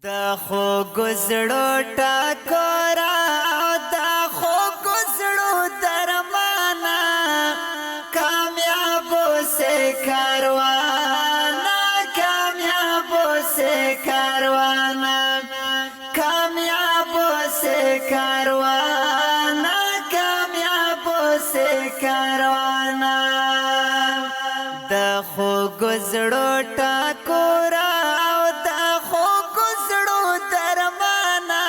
د خوږو زړو ټکوره د خوږو زړو درمانه، کامیاب اوسې کاروانه، کامیاب اوسې کاروانه، کامیاب اوسې کاروانه، کامیاب اوسې کاروانه. د خوږو زړو ټکوره او د خوږو زړو درمانه،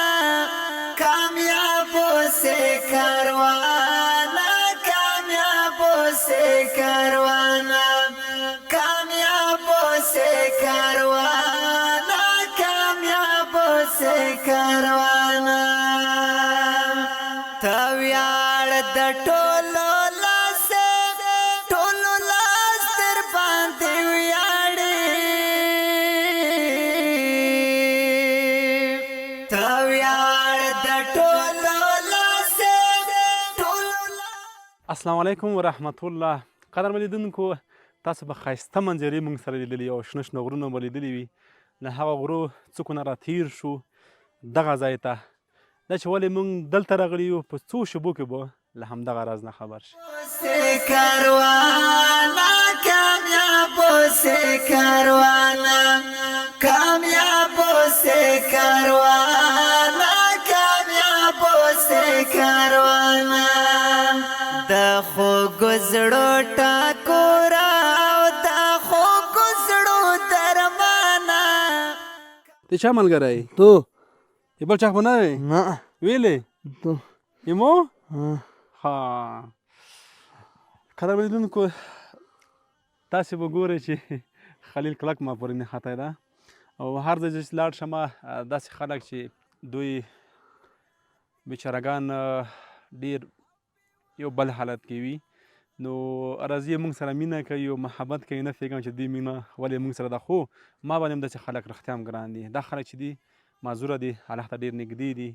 کامیاب اوسې کاروانه، کامیاب اوسې کاروانه، کامیاب اوسې کاروانه، کامیاب اوسې کاروانه. ته ویاړ د ټولو لاس، ټولو لاس در باندې ویاړي. ته ویاړ د ټولو لاس، ټولو لاس. السلام علیکم ورحمت الله. قدرمن لیدونکو، تاسو به ښایسته منظرې موږ سره لیدلي او شنه شنه غرونه به لیدلي وي. له هغه غرو څوکو نه راتیر شو دغه ځای ته. دا چې ولې موږ دلته راغلي یو، په څو شېبو کې به له همدغه راز نه خبر شي. اوسې کاروانه، کامیاب اوسې کاروانه، کامیاب اوسې کاروانه، کامیاب اوسې کاروانه. د خوږو زړو ټکوره او د خوږو زړو درمانه. ته چا ملګری؟ تو. یې بل چا خو نه وې؟ نه. ویلې؟ تو. یمو ها. قدرمن لیدونکو، تاسې به ګورئ چې خلیل کلک ما پورې نښتی ده او هر ځای چې لاړ شم، داسې خلک چې دوی بیچارهګان ډېر یو بل حالت کې وي، نو راځي موږ سره مینه کوي او محبت کوي. نه پوهېږم چې دوی مینه ولې موږ سره ده، خو ما باندې هم داسې خلک رښتیا هم ګران دي. دا خلک چې دي معذوره دي، الله ته ډېر نږدې دي،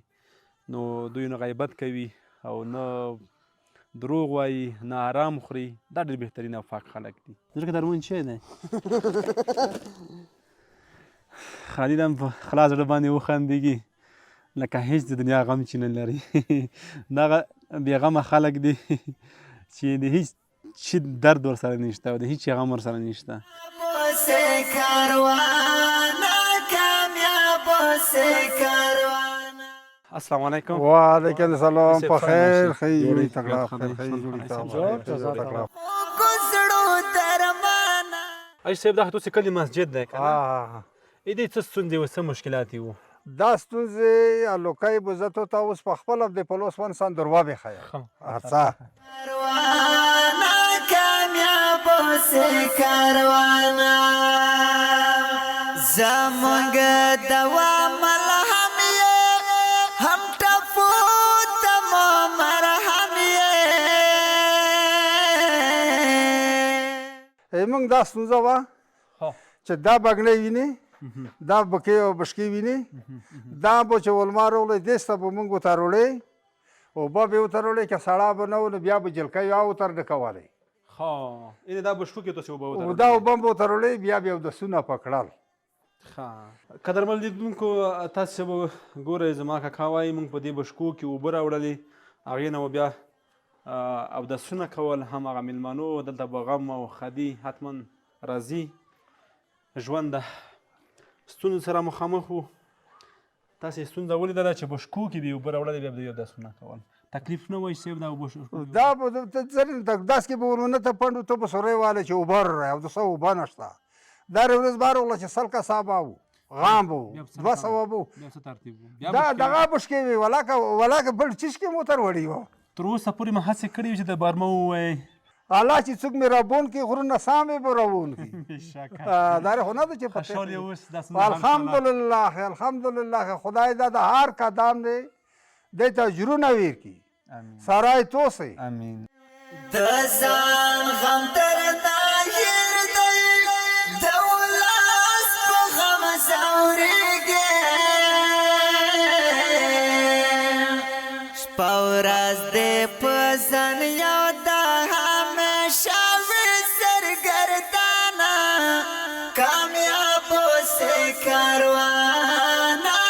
نو دوی نه غیبت کوي او نه دروغ وایي، نه آرام خوري. دا ډېر بهترین او پاک خلک دي. زړه کې درمون چی دی؟ خالد هم په خلاص زړه باندې وخندېږي لکه هیڅ د دنیا غم چې نه لري. دغه بېغمه خلک دي چې د هیڅ شي درد ورسره نشته او د هیڅ شي غم ورسره نشته. اوسې کاروانه، کامیاب اوسې کاروانه. السلام علیکم. وعلیکم السلام. په خیر خی جوړې جوړی تکړه خیر خی جوړی تکړه. خوږو زړو درمانه. اج صاحب، دا خو کلی مسجد دی که نه؟ ها. ا دې څه ستونزې و، څه مشکلات یې وو؟ دا ستونزې الوکای بزتو ته اوس په خپل د پلوس ون سان دروا به خیا هرڅه. کاروانه، کامیاب اوسې کاروانه، زمونږ دوا ملهم یې، هم ټپو ته مو مرهم یې. موږ دا ستونزه وه چې دا بګنۍ ویني، دا بکې او بشکې ویني، دا به چې ولما راغلی دېسته به موږ وتروړې، اوبه به یې وتروړې، که سړا به نه و نو بیا به جلکۍ یا وتر ډکولې. ښه، یعنې دا بشکو کې تاسې اوبه او دا اوبه به وتروړې، بیا به یې اودسونه پکړل. ښه، قدرمن لیدونکو، تاسې به ګورئ زما کاکا وایي موږ په دې بشکو کې اوبه راوړلې، هغې نه به بیا اودسونه کول. هم هغه میلمانو دلته به غم او ښادي حتما راځي، ژوند د ستونزو سره مخامخ وو. تاسې ستونزه ولیدله چې بشکو کې به یې اوبه راوړلې، بیا به یې اودسونه کول. تکلیف نه وای صاحب دا اوبه دا به داس کې به ورونه ته پنډو ته به سورې واله چې اوبه راوړی او د څه اوبه نشته. دا ورځ بار وغله چې 100 کسه به وو، غام به وو، 200 به وو. بیا څه ترتیب وو؟ دا دغه بشکې وې، ولاکه ولاکه بل چیش کې مو تر وړي وو. تر اوسه پورې مو هڅې کړې وي چې د بارمه ووایئ؟ الله چې څوک مې رابون کړي غرونه سام یې به راوون کړي. بېشکه. دا خو نه ده چې په خوشحال یې اوس دا ستونزه حل شوله. الحمدلله، الحمدلله، خدای دا د هر قدم دی دی ته اجرونه ورکړي، سرای توسي. امین. د ځان غم درته هېر دی، د ولس په غم ځورېږې. شپه ورځ دې په ځان یو د همیشه وي سرګردانه، کامیاب اوسې کاروانه.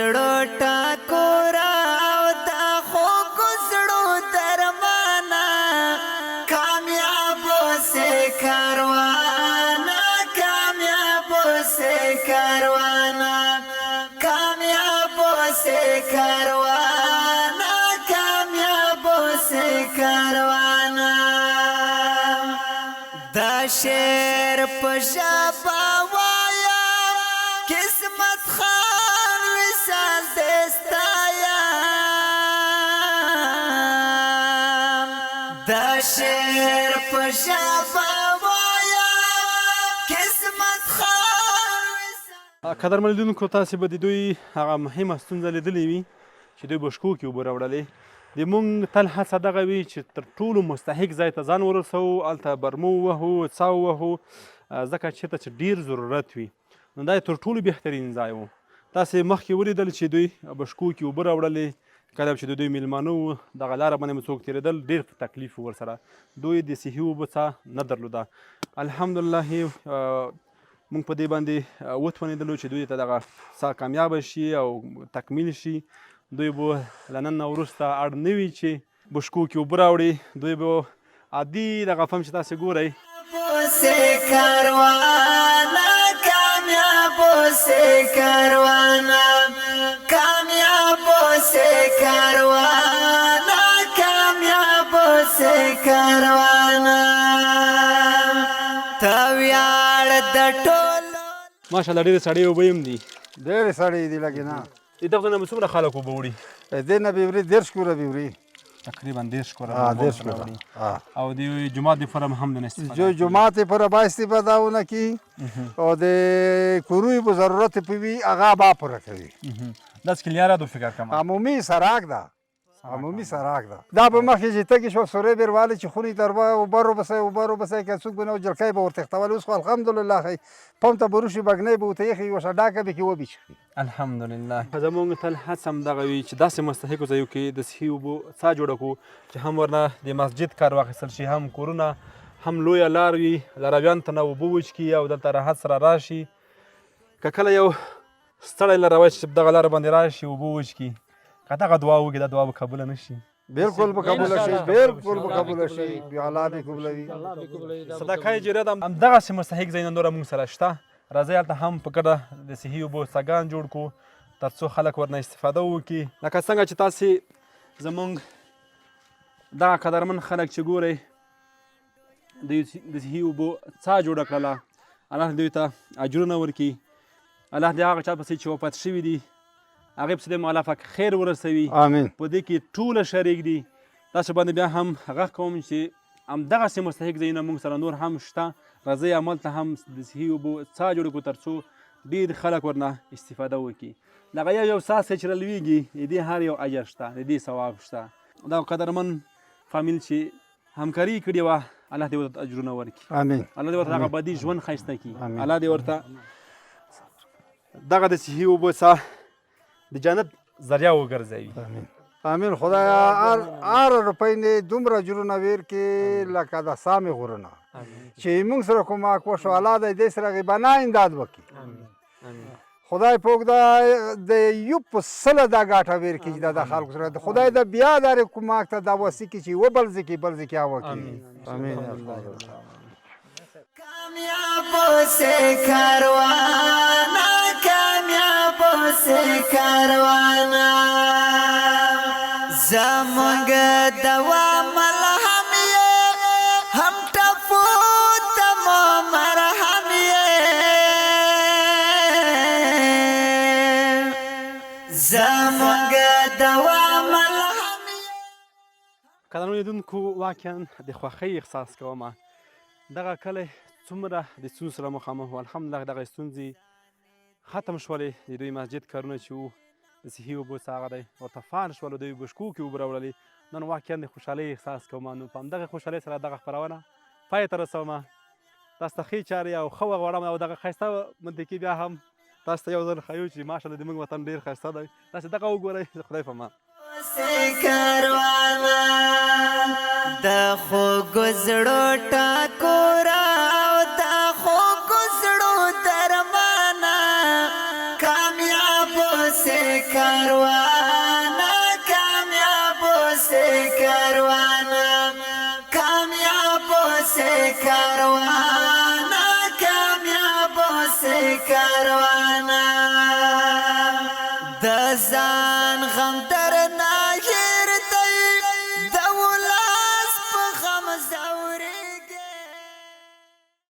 زړو ټاکورا او د خوږو زړو درمانه، کامیاب اوسې کاروانه، کامیاب اوسې کاروانه، کامیاب اوسې کاروانه، کامیاب اوسې کاروانه. دا شعر په ژبه وایم، قسمت خان وصال دې ستایم. دا شعر په ژبه وایم، قسمت خان وصال. قدرمن لیدونکو، تاسې به د دوی هغه مهمه ستونزه لیدلې وي چې دوی بشکو کې اوبه راوړلې. د مونږ تل هڅه دغه وي چې تر ټولو مستحق ځای ته ځان ورسوو، هلته برمو ووهو، څا ووهو، ځکه چېرته چې ډېر ضرورت وي، نو دا یې تر ټولو بهترین ځای و. تاسې مخکې ولیدل چې دوی بشکو کې اوبه راوړلې. کله چې د دوی میلمانه وو، دغه لاره باندې به څوک تېرېدل، ډېر په تکلیف وو ورسره، دوی د صحي اوبو څا نه درلوده. الحمدلله مونږ په دې باندې وتوانېدلو چې دوی ته دغه څا کامیابه شي او تکمیل شي. دوی به له نن نه وروسته اړ نه وي چې بشکو کې اوبه راوړي، دوی به عادي دغه فهم چې تاسې ګورئ. اوسې کاروانه، کامیاب اوسې کاروانه، کامیاب اوسې کاروانه، کامیاب اوسې کاروانه، ته ویاړ د ټولو. ماشاءالله، ډېرې سړې اوبه هم دي. ډېرې سړې دي لګې نه. د دغه نه به څومره خلک اوبه وړي؟ دې نه به وړي 30 کوره به وړي. تقریبا 30 کوره. ها، 30 کوره. او د جومات د فرم هم د استفاده جو جومات پر با استفاده ونه کی او د کوروی په ضرورت په وی هغه با پوره کوي. داس کې لیاره دو فکر کوم. عمومي سراک ده، عمومي سراک ده. دا به مخکې چې تګي شو سورې بیروالی چې خونې تر اوبه روبسئ، اوبه روبسئ، که څوک به نه جلکۍ به ورتښتول. اوس خو الحمدلله ښی پم ته به روشي، بګنۍ به ورته ایښې، یوه ډاکه به کې وبه چښي. الحمدلله، زمونږ تل هڅه هم دغه وي چې داسې مستحقو ځایو کې د صحي اوبو څاه جوړه کړو چې هم ورنه د مسجد کار واخیستل شي، هم کورونه، هم لویه لار وي، لارویان ته نه اوبه وچکي او دلته راحت سره راشي. که کله یو ستړی لاروی چې دغه لاره باندې راشي، اوبه وچکي، که دغه دعا وکړي، دا دعا به قبوله نه شي؟ بالکل به قبول شي، بالکل به قبول شي، بیا الله به قبولوي. صدقه جاریه ده. همدغسې مستحق ځایونه نور موږ سره شته. راځئ هلته هم په ګډه د صحي اوبو څاګان جوړ کړو تر څو خلک ورنه استفاده وکړي. لکه څنګه چې تاسې زمونږ دغه قدرمن خلک چې ګورئ، د صحي اوبو څاه جوړه کړله. الله دوی ته اجرونه ورکړي. الله دې هغه چا پسې چې وفات شوي دي، هغې پسې دې الله پاک خیر ورسوي. آمین. په دې کې ټوله شریک دي. تاسو باندې بیا هم غږ کوم چې همدغسې مستحق ځایونه موږ سره نور هم شته. راځئ هملته هم د صحي اوبو څاه جوړ کړو تر څو ډېر خلک ورنه استفاده وکړي. دغه یو یو څاڅکی چې رالویږي، د دې هر یو اجر شته، د دې ثواب شته. دا قدرمن فامیل چې همکاري یې کړې وه، الله دې ورته اجرونه ورکړي. آمین. الله دې ورته دغه ابدي ژوند ښایسته کړي. آمین. الله دې ورته دغه د صحي اوبو څاه د جنت ذریعه وګرځوي. آمین، آمین. خدایا هر هر روپۍ نه دومره اجرونه ورکړي لکه د سامې غرونه چې موږ سره کومک وشو. الله دې دې سره غیبانه امداد وکړي. خدای پاک دا د یو په سله دا ګټه ورکړي چې دا د خلکو سره د خدای د بیا دارې کومک ته دا وسي کړي چې یو بل ځای کې بل ځای کې وکړي. آمین. کامیاب اوسې کاروانه، کامیاب اوسې کاروانه، زمونږ دوا ملهم یې، هم ټپو ته مو مرهم یې، زمونږ دوا ملهم یې. قدرمن لیدونکو، واقعا د خوښۍ احساس کوم. دغه کلی څومره د ستونزو سره مخامخ و، الحمدلله دغه ستونزې ختم شولې. د دوی مسجد کارونه چې وو، د صحي اوبو څه هغه دی ورته فعال شول، دوی بشکو کې اوبه راوړلې. نن واقعا د خوشحالۍ احساس کوم. نو په همدغه خوشحالۍ سره دغه خپرونه پای ته رسوم. تاسو ته ښې چارې او ښه وغواړم او دغه ښایسته منطقي بیا هم تاسو ته یو ځل ښیو چې ماشاءالله د موږ وطن ډېر ښایسته دی. تاسو دغه وګورئ. خدای په امان. کاروانا د خوږو زړو ټاکورا او د خوږو زړو درمانه، کامیاب اوسې. کاروانه، کامیاب اوسې کاروانه، کامیاب اوسې کاروانه، کامیاب اوسې کاروانه. د ځان غم د